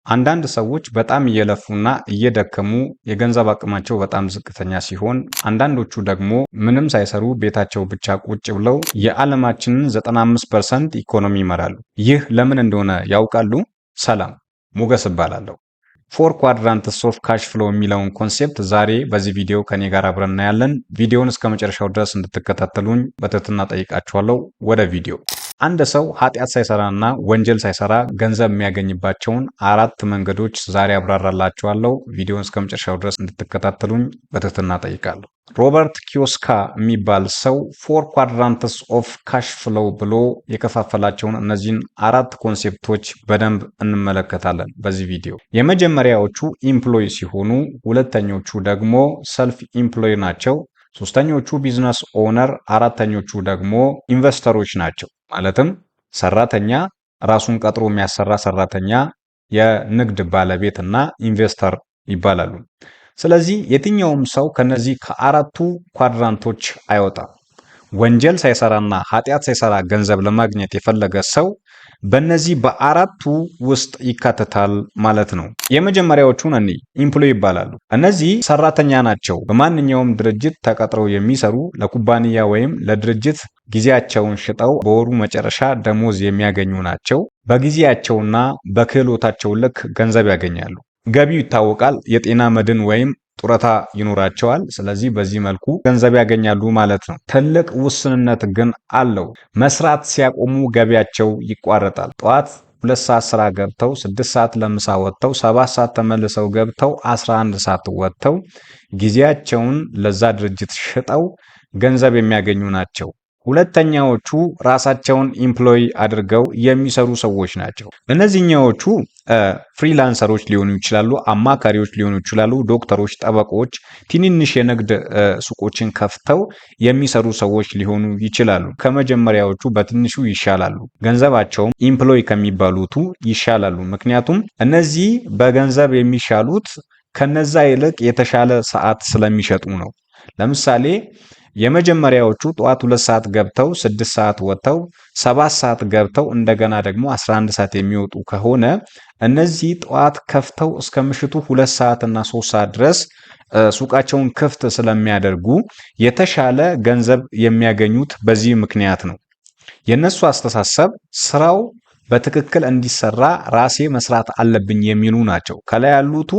አንዳንድ ሰዎች በጣም እየለፉና እየደከሙ የገንዘብ አቅማቸው በጣም ዝቅተኛ ሲሆን፣ አንዳንዶቹ ደግሞ ምንም ሳይሰሩ ቤታቸው ብቻ ቁጭ ብለው የዓለማችንን 95% ኢኮኖሚ ይመራሉ። ይህ ለምን እንደሆነ ያውቃሉ? ሰላም፣ ሞገስ እባላለሁ። Four quadrants of cash flow የሚለውን concept ዛሬ በዚህ ቪዲዮ ከኔ ጋር አብረን እናያለን። ቪዲዮውን እስከ መጨረሻው ድረስ እንድትከታተሉኝ በትህትና ጠይቃችኋለሁ። ወደ ቪዲዮ። አንድ ሰው ኃጢአት ሳይሰራና ወንጀል ሳይሰራ ገንዘብ የሚያገኝባቸውን አራት መንገዶች ዛሬ አብራራላችኋለሁ። ቪዲዮውን እስከ መጨረሻው ድረስ እንድትከታተሉኝ በትህትና ጠይቃለሁ። ሮበርት ኪዮሳኪ የሚባል ሰው four quadrants of cash flow ብሎ የከፋፈላቸውን እነዚህን አራት concept ኦች በደንብ እንመለከታለን በዚህ ቪዲዮ። የመጀመሪያዎቹ employee ሲሆኑ ሁለተኞቹ ደግሞ self employed ናቸው። ሶስተኞቹ business owner፣ አራተኞቹ ደግሞ investor ኦች ናቸው። ማለትም ሰራተኛ፣ ራሱን ቀጥሮ የሚያሰራ ሰራተኛ፣ የንግድ ባለቤት እና investor ይባላሉ። ስለዚህ የትኛውም ሰው ከነዚህ ከአራቱ quadrant ኦች አይወጣም። ወንጀል ሳይሰራና ኃጢአት ሳይሰራ ገንዘብ ለማግኘት የፈለገ ሰው በእነዚህ በአራቱ ውስጥ ይካተታል ማለት ነው። የመጀመሪያዎቹን እኒ employee ይባላሉ። እነዚህ ሰራተኛ ናቸው። በማንኛውም ድርጅት ተቀጥረው የሚሰሩ፣ ለኩባንያ ወይም ለድርጅት ጊዜያቸውን ሽጠው በወሩ መጨረሻ ደሞዝ የሚያገኙ ናቸው። በጊዜያቸውና በክህሎታቸው ልክ ገንዘብ ያገኛሉ። ገቢው ይታወቃል። የጤና መድን ወይም ጡረታ ይኖራቸዋል። ስለዚህ በዚህ መልኩ ገንዘብ ያገኛሉ ማለት ነው። ትልቅ ውስንነት ግን አለው። መስራት ሲያቆሙ ገቢያቸው ይቋረጣል። ጠዋት 2 ሰዓት ስራ ገብተው 6 ሰዓት ለምሳ ወጥተው 7 ሰዓት ተመልሰው ገብተው 11 ሰዓት ወጥተው ጊዜያቸውን ለዛ ድርጅት ሽጠው ገንዘብ የሚያገኙ ናቸው። ሁለተኛዎቹ ራሳቸውን employ አድርገው የሚሰሩ ሰዎች ናቸው። እነዚህኛዎቹ freelancer ኦች ሊሆኑ ይችላሉ፣ አማካሪዎች ሊሆኑ ይችላሉ፣ ዶክተሮች፣ ጠበቆች፣ ትንንሽ የንግድ ሱቆችን ከፍተው የሚሰሩ ሰዎች ሊሆኑ ይችላሉ። ከመጀመሪያዎቹ በትንሹ ይሻላሉ። ገንዘባቸውም employee ከሚባሉቱ ይሻላሉ። ምክንያቱም እነዚህ በገንዘብ የሚሻሉት ከነዛ ይልቅ የተሻለ ሰዓት ስለሚሸጡ ነው። ለምሳሌ የመጀመሪያዎቹ ጠዋት 2 ሰዓት ገብተው 6 ሰዓት ወጥተው 7 ሰዓት ገብተው እንደገና ደግሞ 11 ሰዓት የሚወጡ ከሆነ፣ እነዚህ ጠዋት ከፍተው እስከ ምሽቱ 2 ሰዓት እና 3 ሰዓት ድረስ ሱቃቸውን ክፍት ስለሚያደርጉ የተሻለ ገንዘብ የሚያገኙት በዚህ ምክንያት ነው። የእነሱ አስተሳሰብ ስራው በትክክል እንዲሰራ ራሴ መስራት አለብኝ የሚሉ ናቸው። ከላይ ያሉቱ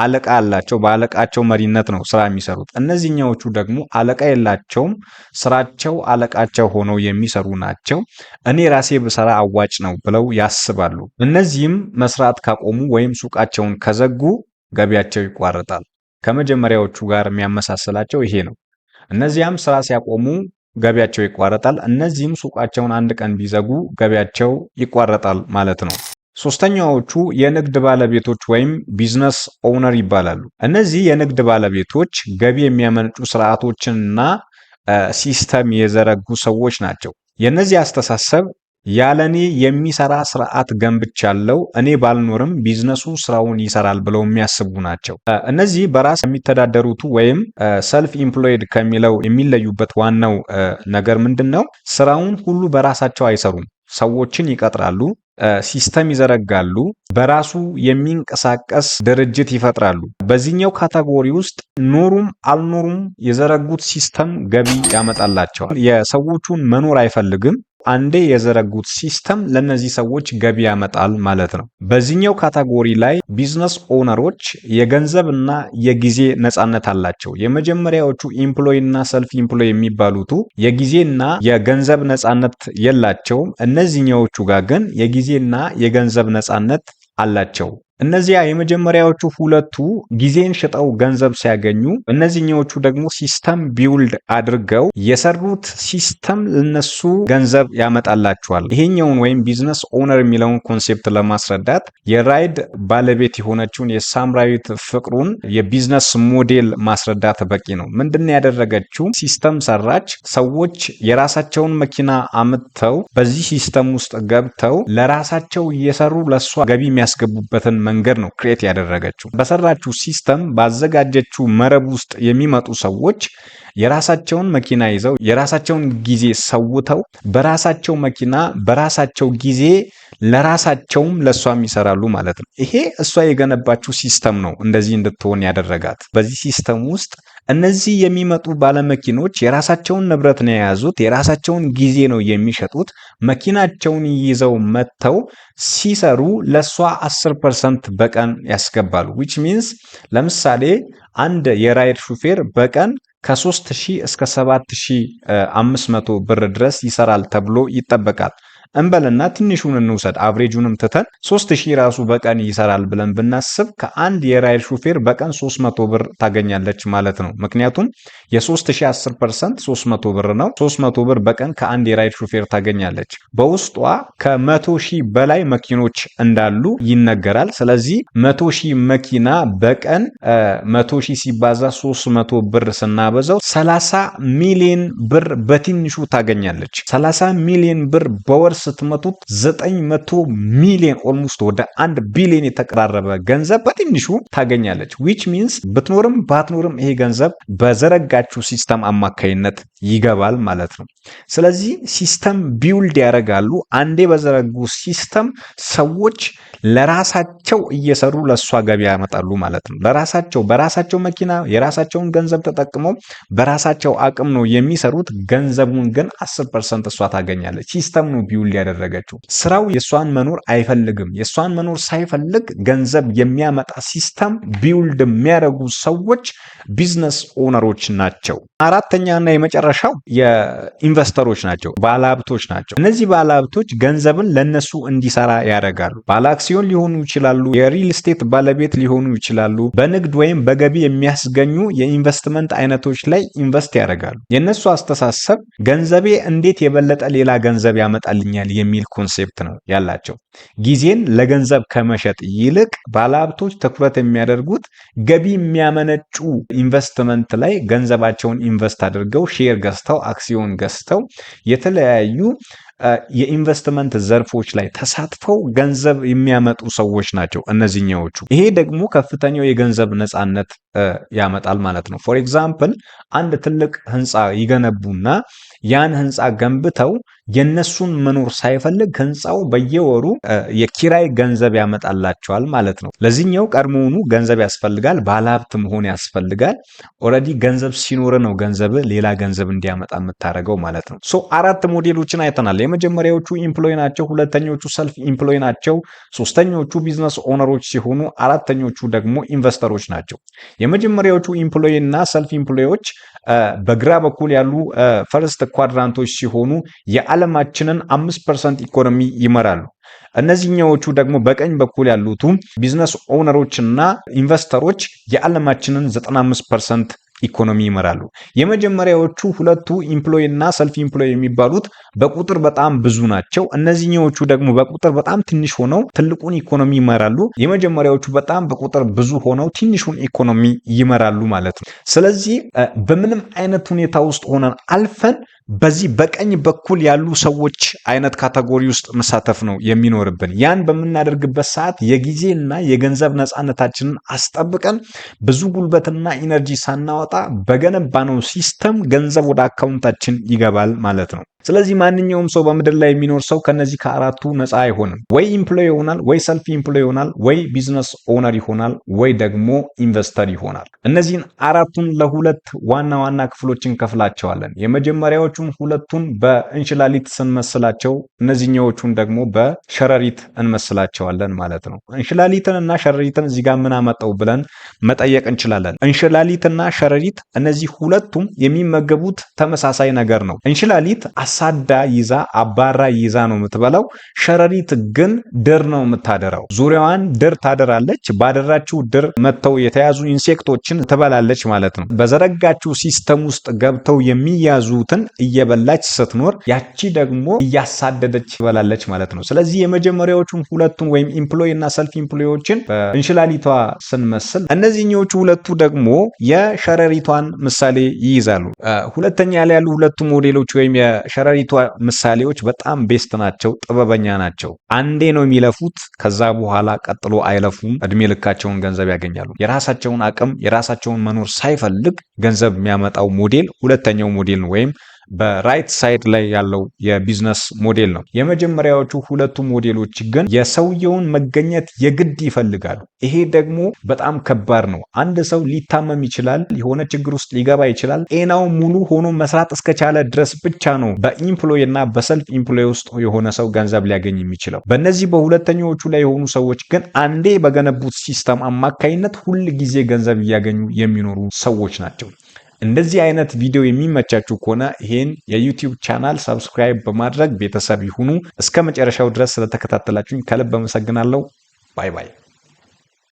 አለቃ አላቸው። በአለቃቸው መሪነት ነው ስራ የሚሰሩት። እነዚህኛዎቹ ደግሞ አለቃ የላቸውም። ስራቸው አለቃቸው ሆነው የሚሰሩ ናቸው። እኔ ራሴ ብሰራ አዋጭ ነው ብለው ያስባሉ። እነዚህም መስራት ካቆሙ ወይም ሱቃቸውን ከዘጉ ገቢያቸው ይቋረጣል። ከመጀመሪያዎቹ ጋር የሚያመሳስላቸው ይሄ ነው። እነዚያም ስራ ሲያቆሙ ገቢያቸው ይቋረጣል። እነዚህም ሱቃቸውን አንድ ቀን ቢዘጉ ገቢያቸው ይቋረጣል ማለት ነው። ሶስተኛዎቹ የንግድ ባለቤቶች ወይም business owner ይባላሉ። እነዚህ የንግድ ባለቤቶች ገቢ የሚያመነጩ ስርዓቶችንና system የዘረጉ ሰዎች ናቸው። የእነዚህ አስተሳሰብ ያለኔ የሚሰራ ስርዓት ገንብቻለሁ፣ እኔ ባልኖርም ቢዝነሱ ስራውን ይሰራል ብለው የሚያስቡ ናቸው። እነዚህ በራስ የሚተዳደሩቱ ወይም self employed ከሚለው የሚለዩበት ዋናው ነገር ምንድን ነው? ስራውን ሁሉ በራሳቸው አይሰሩም። ሰዎችን ይቀጥራሉ፣ system ይዘረጋሉ፣ በራሱ የሚንቀሳቀስ ድርጅት ይፈጥራሉ። በዚህኛው category ውስጥ ኖሩም አልኖሩም የዘረጉት system ገቢ ያመጣላቸዋል። የሰዎቹን መኖር አይፈልግም። አንዴ የዘረጉት system ለእነዚህ ሰዎች ገቢ ያመጣል ማለት ነው። በዚህኛው category ላይ business owner ኦች የገንዘብና የጊዜ ነፃነት አላቸው። የመጀመሪያዎቹ employee እና self employee የሚባሉቱ የጊዜና የገንዘብ ነፃነት የላቸውም። እነዚህኛዎቹ ጋር ግን የጊዜና የገንዘብ ነፃነት አላቸው። እነዚያ የመጀመሪያዎቹ ሁለቱ ጊዜን ሽጠው ገንዘብ ሲያገኙ፣ እነዚህኛዎቹ ደግሞ system build አድርገው የሰሩት system ለነሱ ገንዘብ ያመጣላቸዋል። ይሄኛውን ወይም business owner የሚለውን concept ለማስረዳት የራይድ ባለቤት የሆነችውን የሳምራዊት ፍቅሩን የ business model ማስረዳት በቂ ነው። ምንድን ያደረገችው? System ሰራች። ሰዎች የራሳቸውን መኪና አምጥተው በዚህ system ውስጥ ገብተው ለራሳቸው እየሰሩ ለእሷ ገቢ የሚያስገቡበትን መንገድ ነው create ያደረገችው። በሰራችው system፣ ባዘጋጀችው መረብ ውስጥ የሚመጡ ሰዎች የራሳቸውን መኪና ይዘው፣ የራሳቸውን ጊዜ ሰውተው፣ በራሳቸው መኪና በራሳቸው ጊዜ ለራሳቸውም ለእሷም ይሰራሉ ማለት ነው። ይሄ እሷ የገነባችው system ነው እንደዚህ እንድትሆን ያደረጋት። በዚህ system ውስጥ እነዚህ የሚመጡ ባለመኪኖች የራሳቸውን ንብረት ነው የያዙት፣ የራሳቸውን ጊዜ ነው የሚሸጡት። መኪናቸውን ይዘው መጥተው ሲሰሩ ለእሷ 10% በቀን ያስገባሉ። Which means ለምሳሌ አንድ የ Ride ሹፌር በቀን ከ3000 እስከ 7500 ብር ድረስ ይሰራል ተብሎ ይጠበቃል። እንበልና ትንሹን እንውሰድ፣ average ኡንም ትተን 3000 ራሱ በቀን ይሰራል ብለን ብናስብ ከአንድ የ Ride ሹፌር በቀን 300 ብር ታገኛለች ማለት ነው። ምክንያቱም የ3000 10% 300 ብር ነው። 300 ብር በቀን ከአንድ የ Ride ሹፌር ታገኛለች። በውስጧ ከ100,000 በላይ መኪኖች እንዳሉ ይነገራል። ስለዚህ 100,000 መኪና በቀን 100,000 ሲባዛ 300 ብር ስናበዛው 30 ሚሊዮን ብር በትንሹ ታገኛለች። 30 ሚሊዮን ብር በወር ስትመቱት 900 ሚሊዮን፣ almost ወደ 1 ቢሊዮን የተቀራረበ ገንዘብ በትንሹ ታገኛለች። Which means ብትኖርም ባትኖርም ይሄ ገንዘብ በዘረጋችው system አማካይነት ይገባል ማለት ነው። ስለዚህ system build ያደርጋሉ። አንዴ በዘረጉ system ሰዎች ለራሳቸው እየሰሩ ለእሷ ገቢ ያመጣሉ ማለት ነው። ለራሳቸው በራሳቸው መኪና የራሳቸውን ገንዘብ ተጠቅመው በራሳቸው አቅም ነው የሚሰሩት። ገንዘቡን ግን 10% እሷ ታገኛለች። System ነው build ያደረገችው። ስራው የእሷን መኖር አይፈልግም። የእሷን መኖር ሳይፈልግ ገንዘብ የሚያመጣ system build የሚያደርጉ ሰዎች business owner ኦች ናቸው። አራተኛና የመጨረሻው የ investor ኦች ናቸው፣ ባለሀብቶች ናቸው። እነዚህ ባለሀብቶች ገንዘብን ለነሱ እንዲሰራ ያደርጋሉ። ባለ አክሲዮን ሊሆኑ ይችላሉ፣ የ real estate ባለቤት ሊሆኑ ይችላሉ። በንግድ ወይም በገቢ የሚያስገኙ የኢንቨስትመንት አይነቶች ላይ invest ያደርጋሉ። የእነሱ አስተሳሰብ ገንዘቤ እንዴት የበለጠ ሌላ ገንዘብ ያመጣልኛል የሚል concept ነው ያላቸው። ጊዜን ለገንዘብ ከመሸጥ ይልቅ ባለሀብቶች ትኩረት የሚያደርጉት ገቢ የሚያመነጩ ኢንቨስትመንት ላይ ገንዘባቸውን invest አድርገው፣ share ገዝተው፣ አክሲዮን ገዝተው፣ የተለያዩ የኢንቨስትመንት ዘርፎች ላይ ተሳትፈው ገንዘብ የሚያመጡ ሰዎች ናቸው እነዚህኛዎቹ። ይሄ ደግሞ ከፍተኛው የገንዘብ ነፃነት ያመጣል ማለት ነው። For example አንድ ትልቅ ህንፃ ይገነቡና ያን ህንፃ ገንብተው የነሱን መኖር ሳይፈልግ ህንፃው በየወሩ የኪራይ ገንዘብ ያመጣላቸዋል ማለት ነው። ለዚህኛው ቀድሞውኑ ገንዘብ ያስፈልጋል፣ ባለሀብት መሆን ያስፈልጋል። Already ገንዘብ ሲኖር ነው ገንዘብ ሌላ ገንዘብ እንዲያመጣ የምታደርገው ማለት ነው። So አራት ሞዴሎችን አይተናል። የመጀመሪያዎቹ employee ናቸው፣ ሁለተኞቹ self employee ናቸው፣ ሶስተኞቹ business owner ኦች ሲሆኑ አራተኞቹ ደግሞ investor ኦች ናቸው። የመጀመሪያዎቹ employee እና self employee ዎች በግራ በኩል ያሉ first quadrant ኦች ሲሆኑ የዓለማችንን 5% ኢኮኖሚ ይመራሉ። እነዚህኛዎቹ ደግሞ በቀኝ በኩል ያሉቱ business owner ኦች እና investor ኦች የዓለማችንን 95% ኢኮኖሚ ይመራሉ። የመጀመሪያዎቹ ሁለቱ employee እና self employee የሚባሉት በቁጥር በጣም ብዙ ናቸው። እነዚህኛዎቹ ደግሞ በቁጥር በጣም ትንሽ ሆነው ትልቁን ኢኮኖሚ ይመራሉ። የመጀመሪያዎቹ በጣም በቁጥር ብዙ ሆነው ትንሹን ኢኮኖሚ ይመራሉ ማለት ነው። ስለዚህ በምንም አይነት ሁኔታ ውስጥ ሆነን አልፈን በዚህ በቀኝ በኩል ያሉ ሰዎች አይነት category ውስጥ መሳተፍ ነው የሚኖርብን። ያን በምናደርግበት ሰዓት የጊዜና የገንዘብ ነፃነታችንን አስጠብቀን ብዙ ጉልበትና energy ሳናወጣ በገነባነው system ገንዘብ ወደ account ኣችን ይገባል ማለት ነው። ስለዚህ ማንኛውም ሰው በምድር ላይ የሚኖር ሰው ከነዚህ ከአራቱ ነፃ አይሆንም። ወይ employee ይሆናል፣ ወይ self employee ይሆናል፣ ወይ business owner ይሆናል፣ ወይ ደግሞ investor ይሆናል። እነዚህን አራቱን ለሁለት ዋና ዋና ክፍሎች እንከፍላቸዋለን። የመጀመሪያዎቹን ሁለቱን በእንሽላሊት ስንመስላቸው፣ እነዚህኛዎቹን ደግሞ በሸረሪት እንመስላቸዋለን ማለት ነው። እንሽላሊትን እና ሸረሪትን እዚህ ጋር ምን አመጣው ብለን መጠየቅ እንችላለን። እንሽላሊትና ሸረሪት እነዚህ ሁለቱም የሚመገቡት ተመሳሳይ ነገር ነው። እንሽላሊት አሳዳ ይዛ፣ አባራ ይዛ ነው የምትበላው። ሸረሪት ግን ድር ነው የምታደራው። ዙሪያዋን ድር ታደራለች። ባደራችው ድር መጥተው የተያዙ insect ኦችን ትበላለች ማለት ነው። በዘረጋችው system ውስጥ ገብተው የሚያዙትን እየበላች ስትኖር፣ ያቺ ደግሞ እያሳደደች ትበላለች ማለት ነው። ስለዚህ የመጀመሪያዎቹን ሁለቱን ወይም employee እና self employee ዎችን በእንሽላሊቷ ስንመስል፣ እነዚህኞቹ ሁለቱ ደግሞ የሸረሪቷን ምሳሌ ይይዛሉ። ሁለተኛ ላይ ያሉ ሁለቱ ሞዴሎች ወይም የሸረሪቷ የሸረሪቷ ምሳሌዎች በጣም best ናቸው፣ ጥበበኛ ናቸው። አንዴ ነው የሚለፉት፣ ከዛ በኋላ ቀጥሎ አይለፉም። እድሜ ልካቸውን ገንዘብ ያገኛሉ። የራሳቸውን አቅም የራሳቸውን መኖር ሳይፈልግ ገንዘብ የሚያመጣው ሞዴል ሁለተኛው ሞዴል ነው ወይም በ right side ላይ ያለው የ business model ነው። የመጀመሪያዎቹ ሁለቱ ሞዴሎች ግን የሰውየውን መገኘት የግድ ይፈልጋሉ። ይሄ ደግሞ በጣም ከባድ ነው። አንድ ሰው ሊታመም ይችላል፣ የሆነ ችግር ውስጥ ሊገባ ይችላል። ጤናው ሙሉ ሆኖ መስራት እስከቻለ ድረስ ብቻ ነው በ employee እና በ self employee ውስጥ የሆነ ሰው ገንዘብ ሊያገኝ የሚችለው። በእነዚህ በሁለተኛዎቹ ላይ የሆኑ ሰዎች ግን አንዴ በገነቡት system አማካይነት ሁል ጊዜ ገንዘብ እያገኙ የሚኖሩ ሰዎች ናቸው። እንደዚህ አይነት ቪዲዮ የሚመቻችሁ ከሆነ ይሄን የ YouTube channel subscribe በማድረግ ቤተሰብ ይሁኑ። እስከ መጨረሻው ድረስ ስለተከታተላችሁኝ ከልብ አመሰግናለሁ። Bye bye።